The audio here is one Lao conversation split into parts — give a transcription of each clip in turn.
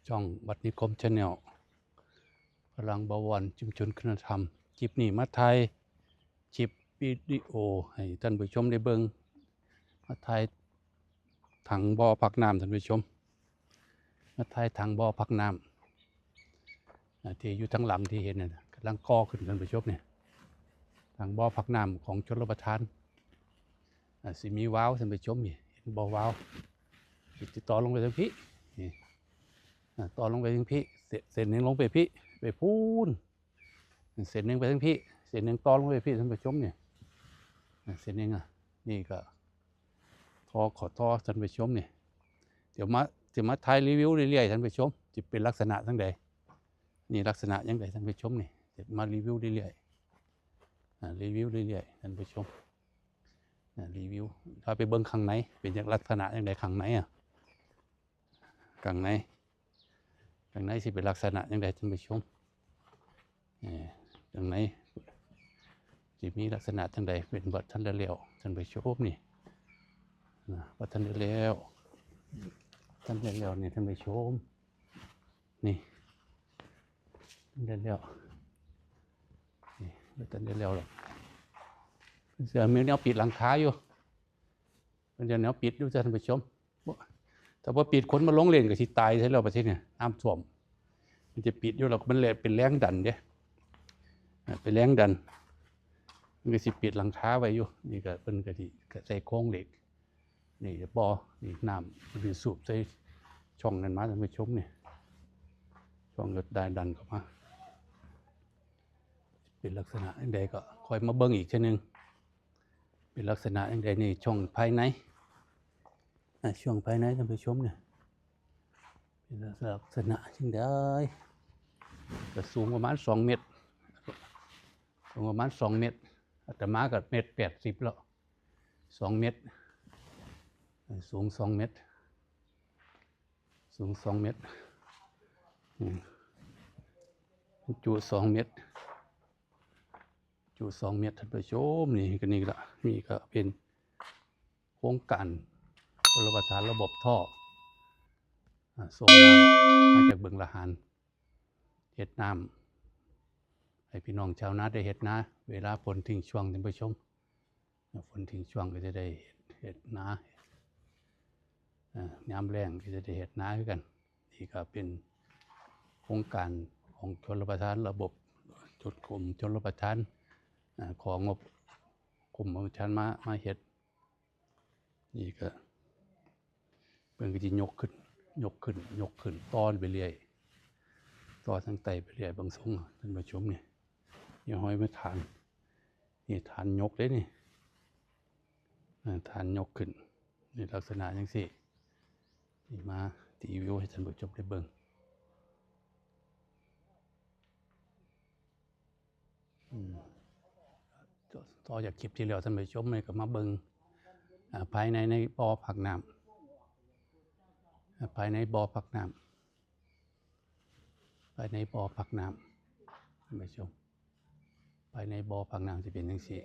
ຊ່ອງວັດນິຄົມ Channel ພະລັງບະວອນ ຊຸມຊົນຄຸນນະທຳ. ຄລິບນີ້ມາຖ່າຍຄລິບວິດີໂອໃຫ້ທ່ານຜູ້ຊົມໄດ້ເບິ່ງ, ມາຖ່າຍຖັງບໍ່ພັກນ້ຳ ທ່ານຜູ້ຊົມ, ມາຖ່າຍຖັງບໍ່ພັກນ້ຳ ອາ ທີ່ຢູ່ທາງຫຼັງທີ່ເຫັນນັ້ນ ກຳລັງກໍ່ຂຶ້ນ ທ່ານຜູ້ຊົມ. ນີ້ ຖັງບໍ່ພັກນ້ຳຂອງຊົນລະປະທານ ອາ ຊິມີວາວ ທ່ານຜູ້ຊົມ. ນີ້ ເຫັນບໍ່ ວາວ ຊິຕໍ່ລົງໄປທາງພີ້ ນີ້ ອາ ຕໍ່ລົງໄປທາງພີ້ ເສັ້ນ ເສັ້ນໜຶ່ງລົງໄປພີ້ ໄປພຸ້ນ ເສັ້ນໜຶ່ງໄປທາງພີ້ ເສັ້ນໜຶ່ງຕໍ່ລົງໄປພີ້ ທ່ານຜູ້ຊົມ. ນີ້ ອາ ເສັ້ນໜຶ່ງ ອາ ນີ້ກໍທໍ່ ຂໍຕໍ່ ທ່ານຜູ້ຊົມ. ນີ້ ດຽວມາ ຊິມາຖ່າຍຣີວິວເລື້ອຍໆ ທ່ານຜູ້ຊົມ, ຊິເປັນລັກສະນະຈັ່ງໃດ ນີ້ ລັກສະນະຈັ່ງໃດ ທ່ານຜູ້ຊົມ. ນີ້ ຊິມາຣີວິວເລື້ອຍໆ ອາ ຣີວິວເລື້ອຍໆ ທ່ານຜູ້ຊົມ. ອາ ຣີວິວ ພາໄປເບິ່ງຂ້າງໃນ ເປັນຈັກ ລັກສະນະຈັ່ງໃດຂ້າງໃນ ອາ ຂ້າງໃນ ຂ້າງໃນຊິເປັນລັກສະນະຈັ່ງໃດ ທ່ານຜູ້ຊົມ. ເອີ ຂ້າງໃນຊິມີລັກສະນະຈັ່ງໃດ ເປັນບໍ່ທັນໄດ້ແລ້ວ ທ່ານຜູ້ຊົມ. ນີ້ ນະ ບໍ່ທັນໄດ້ແລ້ວ ບໍ່ທັນໄດ້ແລ້ວນີ້ ທ່ານຜູ້ຊົມ. ນີ້ ບໍ່ທັນໄດ້ແລ້ວ ນີ້ ບໍ່ທັນໄດ້ແລ້ວດອກ. ເພິ່ນຊິມີແນວປິດຫຼັງຄາຢູ່ ເພິ່ນຈະແນວປິດຢູ່ ທ່ານຜູ້ຊົມ. ບໍ່ ຖ້າບໍ່ປິດ ຄົນມາລົງຫຼິ້ນກໍຊິຕາຍໃສ່ແລ້ວປະເທດນີ້ ນ້ຳຖ້ວມ. ມັນຈະປິດຢູ່ ແລ້ວມັນແລະ ເປັນແຮງດັນເດ້ ເປັນແຮງດັນ ມັນກໍຊິປິດຫຼັງຄາໄວ້ຢູ່. ນີ້ກໍ ເພິ່ນກໍຊິໃສ່ໂຄງເຫຼັກ ນີ້ຈະບໍ່ ນີ້ນ້ຳມັນຊິສູບໃສ່ຊ່ອງນັ້ນມາ ທ່ານຜູ້ຊົມ. ນີ້ ຊ່ອງກໍໄດ້ດັນເຂົ້າມາ ເປັນລັກສະນະຈັ່ງໃດກໍຄ່ອຍມາເບິ່ງອີກເທື່ອໜຶ່ງ ເປັນລັກສະນະຈັ່ງໃດ. ນີ້ ຊ່ອງພາຍໃນ ອາ ຊ່ອງພາຍໃນ ທ່ານຜູ້ຊົມ. ນີ້ ເປັນລັກສະນະຈັ່ງໃດ ກໍສູງປະມານສອງເມັດ ສູງປະມານສອງເມັດ ອາດຕະມາກໍເມັດແປດສິບແລ້ວ ສອງເມັດ ເອີ ສູງສອງເມັດ ສູງສອງເມັດ ອືມ ຈຸສອງເມັດ ຈຸສອງເມັດ ທ່ານຜູ້ຊົມ. ນີ້ກໍ ນີ້ລະ ນີ້ກໍເປັນໂຄງການຊົນລະປະທານ ລະບົບທໍ່ ອາ ສົ່ງນ້ຳມາຈາກບຶງລະຫານ ເຮັດນ້ຳໃຫ້ພີ່ນ້ອງຊາວນາໄດ້ເຮັດນາ ເວລາຝົນຖິ້ງຊ່ວງ ທ່ານຜູ້ຊົມ. ຝົນຖິ້ງຊ່ວງກໍຈະໄດ້ເຮັດ ເຮັດນາ ເອີ ຍາມແລ້ງກໍຈະໄດ້ເຮັດນາຄືກັນ. ນີ້ກໍເປັນໂຄງການຂອງຊົນລະປະທານ ລະບົບ ຈຸດກົມຊົນລະປະທານ ອາ ຂໍງົບກົມຊົນລະປະທານມາ ມາເຮັດ. ນີ້ກໍ ເພິ່ນກໍຊິຍົກຂຶ້ນ ຍົກຂຶ້ນ ຍົກຂຶ້ນ ຕໍ່ໄປເລື້ອຍ ຕໍ່ທາງໃຕ້ໄປເລື້ອຍ ເບິ່ງຊົງ ທ່ານຜູ້ຊົມ. ນີ້ ນີ້ຮອຍມາຖານ ນີ້ຖານຍົກເດ້ນີ້ ອາ ຖານຍົກຂຶ້ນ ນີ້ລັກສະນະຈັ່ງຊີ້. ນີ້ມາຣີວິວໃຫ້ທ່ານຜູ້ຊົມໄດ້ເບິ່ງ. ອືມ ຕໍ່ຈາກຄລິບທີ່ແລ້ວ ທ່ານຜູ້ຊົມ ນີ້ກໍມາເບິ່ງ ອາ ພາຍໃນ ໃນບໍ່ພັກນ້ຳ ອາ ພາຍໃນບໍ່ພັກນ້ຳ ພາຍໃນບໍ່ພັກນ້ຳ ທ່ານຜູ້ຊົມ. ພາຍໃນບໍ່ພັກນ້ຳຊິເປັນຈັ່ງຊີ້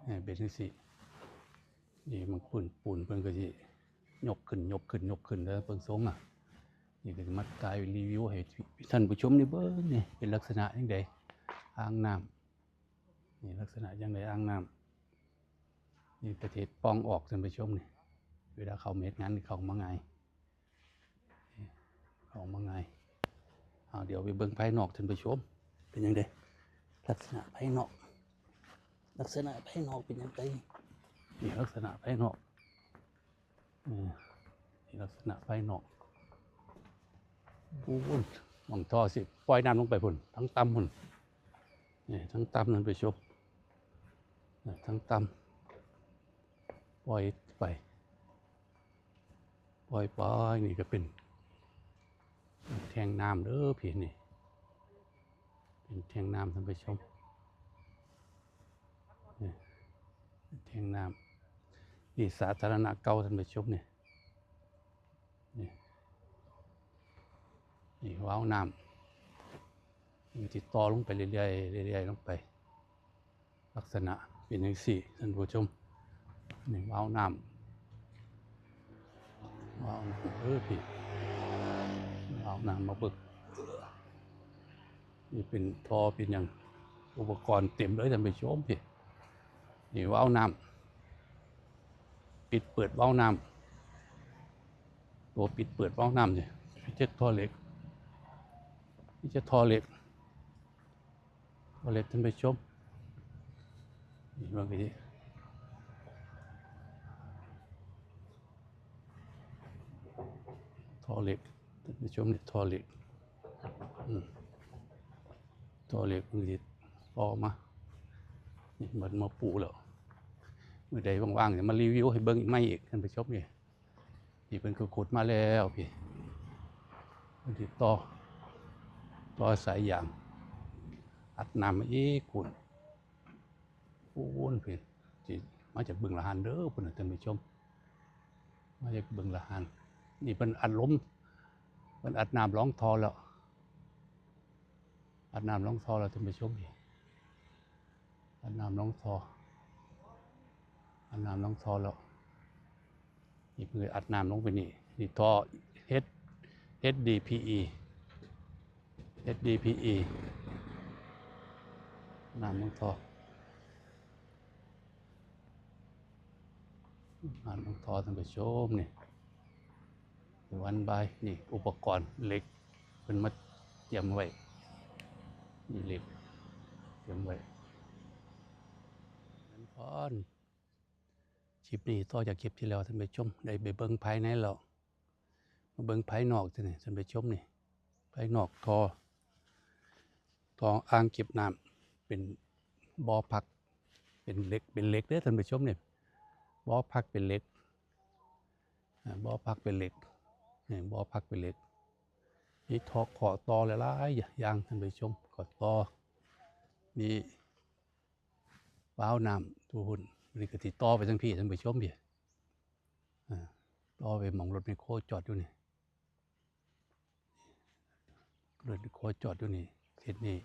ເອີ ເປັນຈັ່ງຊີ້. ນີ້ມັນປູນ ປູນເພິ່ນກໍຊິຍົກຂຶ້ນ ຍົກຂຶ້ນ ຍົກຂຶ້ນເດີ ເບິ່ງຊົງນະ. ນີ້ກໍຊິມາຖ່າຍຣີວິວໃຫ້ທ່ານຜູ້ຊົມໄດ້ເບິ່ງ ນີ້ເປັນລັກສະນະຈັ່ງໃດ ອ່າງນ້ຳ ນີ້ລັກສະນະຈັ່ງໃດອ່າງນ້ຳ. ນີ້ປະເທດປ່ອງອອກ ທ່ານຜູ້ຊົມ. ນີ້ເວລາເຂົາມາເຮັດງານ ເຂົາມາງ່າຍ ເຂົ້າມາງ່າຍ. ເອົາ ດຽວໄປເບິ່ງພາຍນອກ ທ່ານຜູ້ຊົມ ເປັນຈັ່ງໃດ ລັກສະນະພາຍນອກ ລັກສະນະພາຍນອກເປັນຈັ່ງໃດ. ນີ້ລັກສະນະພາຍນອກ ເອີ ນີ້ລັກສະນະພາຍນອກ. ໂອ້ຍ ໝ່ອງທໍ່ຊິປ່ອຍນ້ຳລົງໄປພຸ້ນ ທາງຕ່ຳພຸ້ນ ນີ້ທາງຕ່ຳ ທ່ານຜູ້ຊົມ ນີ້ທາງຕ່ຳ ປ່ອຍໄປ ປ່ອຍໄປ. ນີ້ກໍເປັນແທງນ້ຳເດີພີ່ ນີ້ເປັນແທງນ້ຳ ທ່ານຜູ້ຊົມ ນີ້ແທງນ້ຳ. ນີ້ສາທາລະນະເກົ່າ ທ່ານຜູ້ຊົມ ນີ້ ນີ້ ນີ້ວາວນ້ຳ ມັນຊິຕໍ່ລົງໄປເລື້ອຍໆ ເລື້ອຍໆລົງໄປ. ລັກສະນະເປັນຈັ່ງຊີ້ ທ່ານຜູ້ຊົມ. ນີ້ວາວນ້ຳ ວາວນ້ຳເດີພີ່ ວາວ ນ້ຳມາເບິ່ງ ນີ້ເປັນທໍ່ເປັນຫຍັງ ອຸປະກອນເຕັມເລີຍທ່ານຜູ້ຊົມ. ພີ້ ນີ້ວາວນ້ຳ ປິດເປີດວາວນ້ຳ ຕົວປິດເປີດວາວນ້ຳນີ້ ມີແຕ່ທໍ່ເຫຼັກ ມີແຕ່ທໍ່ເຫຼັກ ທໍ່ເຫຼັກທ່ານຜູ້ຊົມ. ນີ້ເບິ່ງນີ້ ທໍ່ເຫຼັກທ່ານຜູ້ຊົມ ນີ້ທໍ່ເຫຼັກ ອືມ ທໍ່ເຫຼັກມັນຊິຕໍ່ມາ ນີ້ມັນມາປູແລ້ວ. ມື້ໃດວ່າງໆ ຈະມາຣີວິວໃຫ້ເບິ່ງໃໝ່ອີກທ່ານຜູ້ຊົມ. ນີ້ ນີ້ເພິ່ນກໍຂຸດມາແລ້ວ ພີ້ ເພິ່ນຊິຕໍ່ ຕໍ່ສາຍຢາງ ອັດນ້ຳມາອີກພຸ້ນ ພຸ້ນ ພີ້ ຊິມາຈາກບຶງລະຫານເດີ ພຸ້ນນະທ່ານຜູ້ຊົມ ມາຈາກບຶງລະຫານ. ນີ້ເພິ່ນອັດລົມ ເພິ່ນອັດນ້ຳລົງທໍ່ແລ້ວ ອັດນ້ຳລົງທໍ່ແລ້ວທ່ານຜູ້ຊົມ. ອັດນ້ຳລົງທໍ່ ອັດນ້ຳລົງທໍ່ແລ້ວ ນີ້ເພິ່ນອັດນ້ຳລົງໄປນີ້ ນີ້ທໍ່ H- HDPE HDPE ນ້ຳລົງທໍ່ ນ້ຳລົງທໍ່ທ່ານຜູ້ຊົມ. ນີ້ ວັນບາຍ ນີ້ອຸປະກອນເຫຼັກ ເພິ່ນມາຕຽມໄວ້ ນີ້ເຫຼັກຕຽມໄວ້. ຄລິບນີ້ຕໍ່ຈາກຄລິບທີ່ແລ້ວທ່ານຜູ້ຊົມ ໄດ້ໄປເບິ່ງພາຍໃນແລ້ວ ມາເບິ່ງພາຍນອກ ທ່ານຜູ້ຊົມ ນີ້ ພາຍນອກທໍ່ ທໍ່ອ່າງເກັບນ້ຳ ເປັນບໍ່ພັກ ເປັນເຫຼັກ ເປັນເຫຼັກເດີທ່ານຜູ້ຊົມ ນີ້ ບໍ່ພັກເປັນເຫຼັກ ອາ ບໍ່ພັກເປັນເຫຼັກ ນີ້ ບໍ່ພັກເປັນເຫຼັກ ມີທໍ່ ຂໍ້ຕໍ່ຫຼາຍໆຢ່າງທ່ານຜູ້ຊົມ ຂໍ້ຕໍ່ ມີວາວນ້ຳຢູ່ພຸ້ນ. ນີ້ກໍຊິຕໍ່ໄປທາງພີ້ທ່ານຜູ້ຊົມ ພີ້ ອາ ຕໍ່ໄປໝ່ອງລົດແມັກໂຄຈອດຢູ່ນີ້ ລົດແມັກໂຄຈອດຢູ່ນີ້ ເຂດນີ້.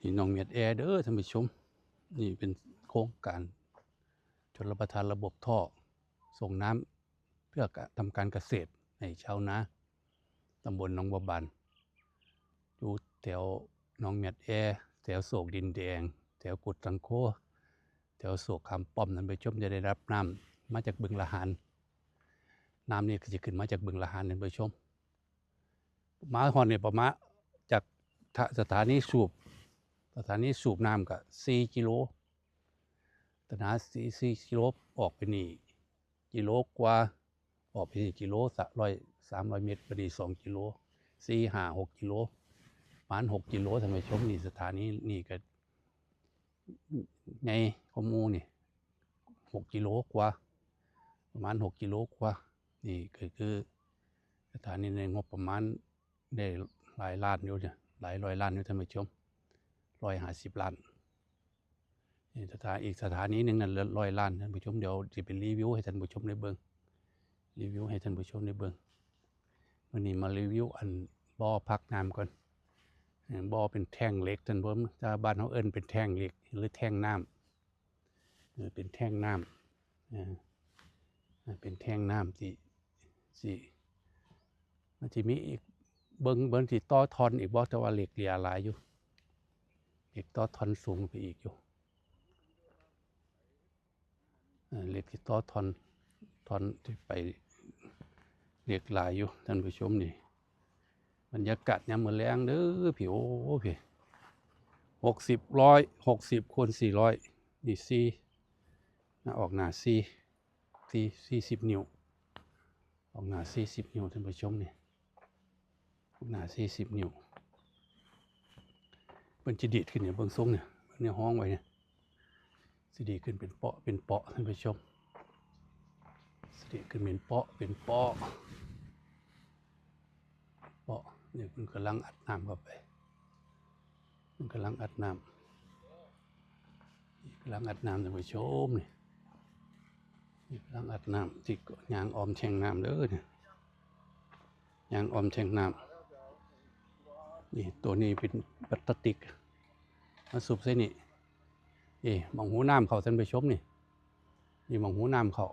ນີ້ໜອງເມດແອເດີທ່ານຜູ້ຊົມ ນີ້ເປັນໂຄງການຊົນລະປະທານລະບົບທໍ່ສົ່ງນ້ຳ ເພື່ອກະ ທຳການກະເສດໃຫ້ຊາວນາ ຕຳບົນໜອງບົວບານ ຢູ່ແຖວໜອງເມດແອ ແຖວໂສກດິນແດງ ແຖວກຸດສັງໂຄ ແຖວໂສກຄຳປ້ອມ ທ່ານຜູ້ຊົມ ຈະໄດ້ຮັບນ້ຳມາຈາກບຶງລະຫານ. ນ້ຳນີ້ກໍຊິຂຶ້ນມາຈາກບຶງລະຫານ ທ່ານຜູ້ຊົມ ມາຮອດນີ້ປະມານ ຈາກ ສະຖານີສູບ ສະຖານີສູບນ້ຳກໍສີ່ກິໂລ ສະຖານີສີ່ກິໂລ ອອກໄປນີ້ກິໂລກວ່າ ອອກໄປນີ້ກິໂລສາມຮ້ອຍ ສາມຮ້ອຍເມັດ ບາດນີ້ສອງກິໂລ ສີ່ ຫ້າ ຫົກກິໂລ ປະມານຫົກກິໂລ ທ່ານຜູ້ຊົມ. ນີ້ສະຖານີນີ້ກໍໃຫຍ່ກວ່າໝູ່ນີ້ ຫົກກິໂລກວ່າ ປະມານຫົກກິໂລກວ່າ. ນີ້ກໍຄືສະຖານີໃນງົບປະມານ ໄດ້ຫຼາຍລ້ານຢູ່ ຫຼາຍຮ້ອຍລ້ານຢູ່ທ່ານຜູ້ຊົມ ຮ້ອຍຫ້າສິບລ້ານ. ນີ້ສະຖາ ອີກສະຖານີໜຶ່ງນັ້ນ ຮ້ອຍລ້ານ ທ່ານຜູ້ຊົມ. ດຽວຊິໄປຣີວິວໃຫ້ທ່ານຜູ້ຊົມໄດ້ເບິ່ງ ຣີວິວໃຫ້ທ່ານຜູ້ຊົມໄດ້ເບິ່ງ. ມື້ນີ້ມາຣີວິວອັນບໍ່ພັກນ້ຳກ່ອນ ເອີ ບໍ່ເປັນແທ້ງເຫຼັກ ທ່ານຜູ້ຊົມ ແຕ່ບ້ານເຮົາເອີ້ນເປັນແທ້ງເຫຼັກ ຫຼື ແທ້ງນ້ຳ ເອີ ເປັນແທ້ງນ້ຳ ເອີ ເປັນແທ້ງນ້ຳທີ່ ທີ່ ມັນຊິມີອີກ ເບິ່ງ ເບິ່ງຊິຕໍ່ທ່ອນອີກບໍ່ ແຕ່ວ່າເຫຼັກເຫຼືອຫຼາຍຢູ່ ເຫຼັກຕໍ່ທ່ອນສູງໄປອີກຢູ່ ເອີ ເຫຼັກຊິຕໍ່ທ່ອນ ທ່ອນທີ່ໄປ ເຫຼັກຫຼາຍຢູ່ທ່ານຜູ້ຊົມ. ນີ້ບັນຍາກາດຍາມມື້ແລງເດີ ພີ້ ໂອ້ ພີ້ ຫົກສິບ ຮ້ອຍ ຫົກສິບ ຄູນ ສີ່ຮ້ອຍ ນີ້ສີ່ ໜ້າອອກໜ້າສີ່ ສີ່ ສີ່ສິບນິ້ວ ອອກໜ້າສີ່ສິບນິ້ວ ທ່ານຜູ້ຊົມ ນີ້ ອອກໜ້າສີ່ສິບນິ້ວ. ເພິ່ນຊິດີດຂຶ້ນນີ້ ເບິ່ງຊົງນີ້ ເບິ່ງແນວຮອງໄວ້ນີ້ ຊິດີດຂຶ້ນເປັນເປາະເປັນເປາະ ທ່ານຜູ້ຊົມ ຊິດີດຂຶ້ນເປັນເປາະເປັນເປາະ ເປາະ. ນີ້ເພິ່ນກຳລັງອັດນ້ຳເຂົ້າໄປ ເພິ່ນກຳລັງອັດນ້ຳ ກຳລັງອັດນ້ຳ ທ່ານຜູ້ຊົມ ນີ້ ນີ້ກຳລັງອັດນ້ຳ ທີ່ຍ່າງອ້ອມແທ້ງນ້ຳເດີ ນີ້ ຍ່າງອ້ອມແທ້ງນ້ຳ. ນີ້ ໂຕນີ້ເປັນປາສະຕິກ ມາສຸບໃສ່ນີ້ ນີ້ໝ່ອງຮູນ້ຳເຂົ້າ ທ່ານຜູ້ຊົມ ນີ້ ນີ້ໝ່ອງຮູນ້ຳເຂົ້າ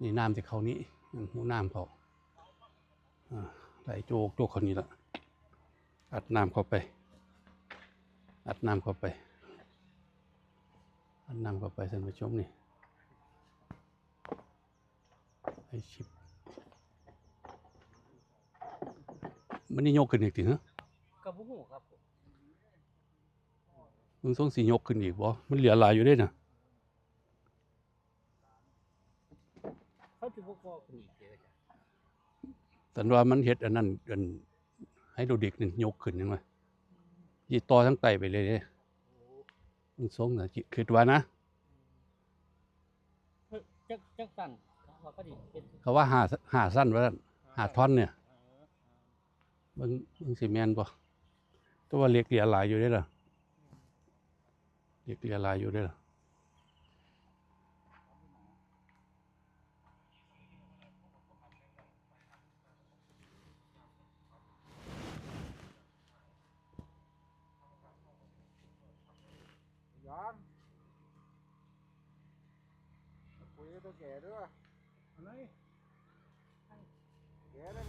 ນີ້ນ້ຳທີ່ເຂົ້ານີ້ ຮູນ້ຳເຂົ້າ ອ່າ ໄຫຼໂຈກໆ ເຂົ້ານີ້ລະ ອັດນ້ຳເຂົ້າໄປ ອັດນ້ຳເຂົ້າໄປ ອັດນ້ຳເຂົ້າໄປ ທ່ານຜູ້ຊົມນີ້ ໄອ້ຊິບ ມັນນີ້ຍົກຂຶ້ນອີກຕິ ຮະ? ກໍບໍ່ຮູ້ຄັບ ເບິ່ງຊົງຊິຍົກຂຶ້ນອີກບໍ່? ມັນເຫຼືອຫຼາຍຢູ່ເດ້ນະ. ເຂົາຊິບໍ່ກໍ່ຂຶ້ນອີກເດ ອາຈານ? ແຕ່ວ່າມັນເຮັດອັນນັ້ນ ອັນໄຮໂດຣລິກນັ້ນຍົກຂຶ້ນ ເຫັນບໍ່? ຊິຕໍ່ທາງໃຕ້ໄປເລີຍເດ້. ໂອ້ ເບິ່ງຊົງນະ ຄິດວ່ານະ. ເອີ ຈັກ ຈັກຊັ້ນ ເຂົາວ່າເຂົາຊິເຮັດ ເຂົາວ່າຫ້າ ຫ້າຊັ້ນວ່າຊັ້ນ ຫ້າ ຫ້າທ່ອນນີ້. ເອີ ເບິ່ງ ເບິ່ງຊິແມ່ນບໍ່? ແຕ່ວ່າເຫຼັກເຫຼືອຫຼາຍຢູ່ເດ້ລະ ເຫຼັກເຫຼືອຫຼາຍຢູ່ເດ້ລະ. ຢາງ ຄຸຍກັບເຖົ້າແກ່ເດີ້. ອັນໃດ? ແກ່ເດີ້